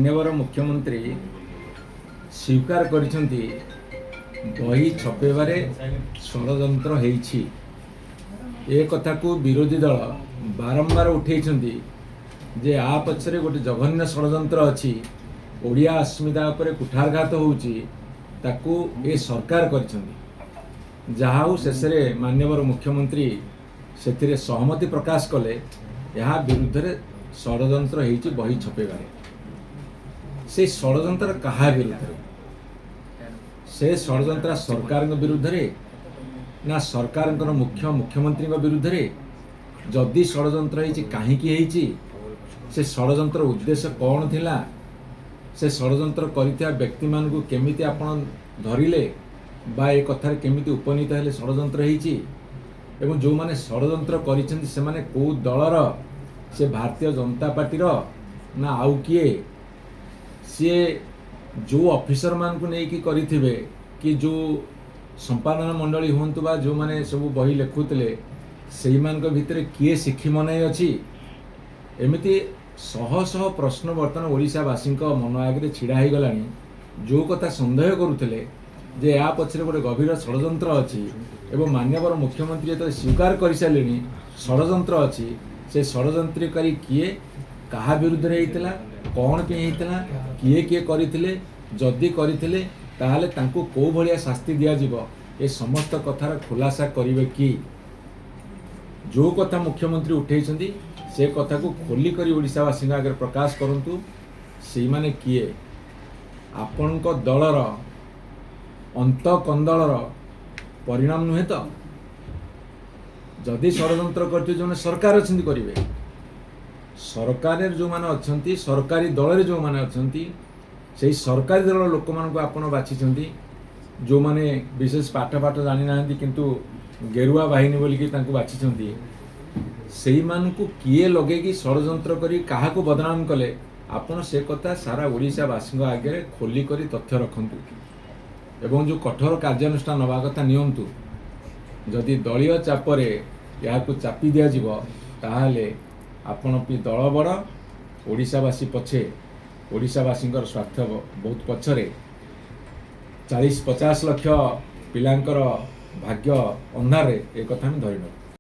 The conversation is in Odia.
ମାନ୍ୟବର ମୁଖ୍ୟମନ୍ତ୍ରୀ ସ୍ୱୀକାର କରିଛନ୍ତି, ବହି ଛପେଇବାରେ ଷଡ଼ଯନ୍ତ୍ର ହେଇଛି। ଏ କଥାକୁ ବିରୋଧୀ ଦଳ ବାରମ୍ବାର ଉଠେଇଛନ୍ତି ଯେ ଆ ପଛରେ ଗୋଟେ ଜଘନ୍ୟ ଷଡ଼ଯନ୍ତ୍ର ଅଛି, ଓଡ଼ିଆ ଅସ୍ମିତା ଉପରେ କୁଠାରଘାତ ହେଉଛି, ତାକୁ ଏ ସରକାର କରିଛନ୍ତି। ଯାହା ହଉ, ଶେଷରେ ମାନ୍ୟବର ମୁଖ୍ୟମନ୍ତ୍ରୀ ସେଥିରେ ସହମତି ପ୍ରକାଶ କଲେ, ଏହା ବିରୁଦ୍ଧରେ ଷଡ଼ଯନ୍ତ୍ର ହେଇଛି ବହି ଛପେଇବାରେ। ସେ ଷଡ଼ଯନ୍ତ୍ର କାହା ବିରୁଦ୍ଧରେ? ସେ ଷଡ଼ଯନ୍ତ୍ର ସରକାରଙ୍କ ବିରୁଦ୍ଧରେ ନା ସରକାରଙ୍କର ମୁଖ୍ୟମନ୍ତ୍ରୀଙ୍କ ବିରୁଦ୍ଧରେ? ଯଦି ଷଡ଼ଯନ୍ତ୍ର ହେଇଛି, କାହିଁକି ହେଇଛି? ସେ ଷଡ଼ଯନ୍ତ୍ର ଉଦ୍ଦେଶ୍ୟ କ'ଣ ଥିଲା? ସେ ଷଡ଼ଯନ୍ତ୍ର କରିଥିବା ବ୍ୟକ୍ତିମାନଙ୍କୁ କେମିତି ଆପଣ ଧରିଲେ ବା ଏ କଥାରେ କେମିତି ଉପନୀତ ହେଲେ ଷଡ଼ଯନ୍ତ୍ର ହେଇଛି? ଏବଂ ଯେଉଁମାନେ ଷଡ଼ଯନ୍ତ୍ର କରିଛନ୍ତି, ସେମାନେ କେଉଁ ଦଳର? ସେ ଭାରତୀୟ ଜନତା ପାର୍ଟିର ନା ଆଉ କିଏ? ସିଏ ଯେଉଁ ଅଫିସରମାନଙ୍କୁ ନେଇକି କରିଥିବେ କି ଯେଉଁ ସମ୍ପାଦନା ମଣ୍ଡଳୀ ହୁଅନ୍ତୁ ବା ଯେଉଁମାନେ ସବୁ ବହି ଲେଖୁଥିଲେ, ସେଇମାନଙ୍କ ଭିତରେ କିଏ ଶିଖି ମନାଇ ଅଛି? ଏମିତି ଶହ ଶହ ପ୍ରଶ୍ନ ବର୍ତ୍ତମାନ ଓଡ଼ିଶାବାସୀଙ୍କ ମନ ଆଗରେ ଛିଡ଼ା ହେଇଗଲାଣି। ଯେଉଁ କଥା ସନ୍ଦେହ କରୁଥିଲେ ଯେ ଏହା ପଛରେ ଗୋଟେ ଗଭୀର ଷଡ଼ଯନ୍ତ୍ର ଅଛି ଏବଂ ମାନ୍ୟବର ମୁଖ୍ୟମନ୍ତ୍ରୀ ଯେତେବେଳେ ସ୍ୱୀକାର କରିସାରିଲେଣି ଷଡ଼ଯନ୍ତ୍ର ଅଛି, ସେ ଷଡ଼ଯନ୍ତ୍ରକାରୀ କିଏ, କାହା ବିରୁଦ୍ଧରେ ହେଇଥିଲା, କ'ଣ ପାଇଁ ହେଇଥିଲା, କିଏ କିଏ କରିଥିଲେ, ଯଦି କରିଥିଲେ ତାହେଲେ ତାଙ୍କୁ କେଉଁ ଭଳିଆ ଶାସ୍ତି ଦିଆଯିବ, ଏ ସମସ୍ତ କଥାର ଖୁଲାସା କରିବେ କି? ଯେଉଁ କଥା ମୁଖ୍ୟମନ୍ତ୍ରୀ ଉଠେଇଛନ୍ତି, ସେ କଥାକୁ ଖୋଲି କରି ଓଡ଼ିଶାବାସୀଙ୍କ ଆଗରେ ପ୍ରକାଶ କରନ୍ତୁ। ସେଇମାନେ କିଏ? ଆପଣଙ୍କ ଦଳର ଅନ୍ତଃକନ୍ଦଳର ପରିଣାମ ନୁହେଁ ତ? ଯଦି ଷଡ଼ଯନ୍ତ୍ର କରିଥିବେ, ଯେଉଁମାନେ ସରକାର ଅଛନ୍ତି କରିବେ। ସରକାରରେ ଯେଉଁମାନେ ଅଛନ୍ତି, ସରକାରୀ ଦଳରେ ଯେଉଁମାନେ ଅଛନ୍ତି, ସେଇ ସରକାରୀ ଦଳର ଲୋକମାନଙ୍କୁ ଆପଣ ବାଛିଛନ୍ତି, ଯେଉଁମାନେ ବିଶେଷ ପାଠ ପାଠ ଜାଣିନାହାନ୍ତି, କିନ୍ତୁ ଗେରୁଆ ବାହିନୀ ବୋଲିକି ତାଙ୍କୁ ବାଛିଛନ୍ତି। ସେଇମାନଙ୍କୁ କିଏ ଲଗେଇକି ଷଡ଼ଯନ୍ତ୍ର କରି କାହାକୁ ବଦନାମ କଲେ, ଆପଣ ସେ କଥା ସାରା ଓଡ଼ିଶାବାସୀଙ୍କ ଆଗରେ ଖୋଲି କରି ତଥ୍ୟ ରଖନ୍ତୁ ଏବଂ ଯେଉଁ କଠୋର କାର୍ଯ୍ୟାନୁଷ୍ଠାନ ନେବା କଥା ନିଅନ୍ତୁ। ଯଦି ଦଳୀୟ ଚାପରେ ଏହାକୁ ଚାପି ଦିଆଯିବ, ତାହେଲେ ଆପଣ ବି ଦଳ ବଡ଼, ଓଡ଼ିଶାବାସୀ ପଛେ, ଓଡ଼ିଶାବାସୀଙ୍କର ସ୍ୱାର୍ଥ ବହୁତ ପଛରେ, 40-50 ଲକ୍ଷ ପିଲାଙ୍କର ଭାଗ୍ୟ ଅନ୍ଧାରରେ, ଏ କଥା ଆମେ ଧରିନେବୁ।